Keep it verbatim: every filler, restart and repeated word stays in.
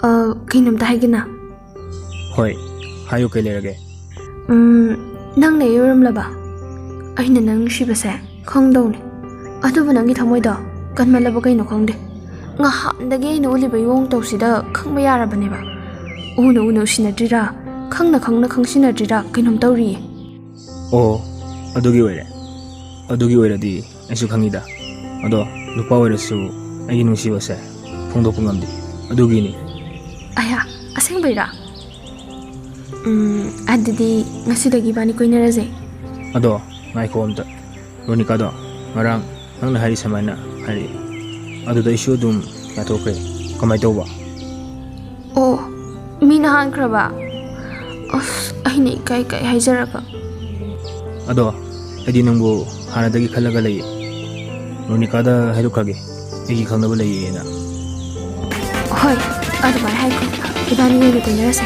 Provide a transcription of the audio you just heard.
ꯑ, ꯀꯩꯅꯣꯝꯇ ꯍꯥꯏꯒꯦꯅ? ꯍꯣꯏ, ꯍꯥꯏꯌꯨ, ꯀꯩ ꯂꯩꯔꯒꯦ? ꯎꯝ, ꯅꯪꯅ ꯑꯩ ꯑꯣꯏꯔꯝꯂꯕ? ꯑꯩꯅ ꯅꯪ ꯅꯨꯡꯁꯤꯕꯁꯦ ꯈꯪꯗꯧꯅꯦ꯫ ꯑꯗꯨꯕꯨ ꯅꯪꯒꯤ ꯊꯃꯣꯏꯗꯣ ꯀꯟꯃꯜꯂꯕ ꯀꯩꯅꯣ ꯈꯪꯗꯦ꯫ ꯉꯍꯥꯟꯗꯒꯤ ꯑꯩꯅ ꯎꯠꯂꯤꯕ ꯏꯑꯣꯡ ꯇꯧꯁꯤꯗ ꯈꯪꯕ ꯌꯥꯔꯕꯅꯦꯕ꯫ ꯎꯅ ꯎꯅ ꯎꯁꯤꯟꯅꯗ꯭ꯔꯤꯔꯥ, ꯈꯪꯅ ꯈꯪꯅ ꯈꯪꯁꯤꯟꯅꯗ꯭ꯔꯤꯔꯥ ꯀꯩꯅꯣꯝ ꯇꯧꯔꯤꯌꯦ꯫ ꯑꯣ, ꯑꯗꯨꯒꯤ ꯑꯣꯏꯔꯦ꯫ ꯑꯗꯨꯒꯤ ꯑꯣꯏꯔꯗꯤ ꯑꯩꯁꯨ ꯈꯪꯉꯤꯗ꯫ ꯑꯗꯣ ꯅꯨꯄꯥ ꯑꯣꯏꯔꯁꯨ ꯑꯩꯒꯤ ꯅꯨꯡꯁꯤꯕꯁꯦ ꯐꯣꯡꯗꯣꯛꯄ ꯉꯝꯗꯦ꯫ ꯑꯗꯨꯒꯤꯅꯤ꯫ ꯑꯌꯥ, ꯑꯁꯦꯡꯕꯩꯔꯥ? ꯎꯝ, ꯑꯗꯨꯗꯤ ꯉꯁꯤꯗꯒꯤ ꯏꯕꯥꯅꯤ ꯀꯣꯏꯅꯔꯁꯦ꯫ ꯑꯗꯣ ꯉꯥꯏꯈꯣ ꯑꯝꯇ꯫ ꯔꯣꯅꯤꯀꯥꯗꯣ ꯉꯔꯥꯡ ꯅꯪꯅ ꯍꯥꯏꯔꯤ ꯁꯨꯃꯥꯏꯅ ꯍꯥꯏꯔꯛꯑꯦ꯫ ꯑꯗꯨꯗ ꯑꯩꯁꯨ ꯑꯗꯨꯝ ꯌꯥꯊꯣꯛꯈ꯭ꯔꯦ꯫ ꯀꯃꯥꯏꯅ ꯇꯧꯕ? ꯑꯣ, ꯃꯤꯅ ꯍꯥꯟꯈ꯭ꯔꯕ? ꯑꯁ, ꯑꯩꯅ ꯏꯀꯥꯏ ꯀꯥꯏ ꯍꯥꯏꯖꯔꯒ꯫ ꯑꯗꯣ ꯑꯩꯗꯤ ꯅꯪꯕꯨ ꯍꯥꯟꯅꯗꯒꯤ ꯈꯜꯂꯒ ꯂꯩꯌꯦ꯫ ꯔꯣꯅꯤꯀꯥꯗ ꯍꯥꯏꯗꯣꯛꯈ꯭ꯔꯒꯦ, ꯑꯩꯒꯤ ꯈꯪꯅꯕ ꯂꯩꯌꯦꯅ꯫ ꯍꯣꯏ, ꯑꯗꯨꯃꯥꯏꯅ ꯍꯥꯏꯈꯣ꯫ ꯏꯕꯥꯅꯤ ꯑꯣꯏꯅ ꯀꯣꯏꯅꯔꯁꯦ꯫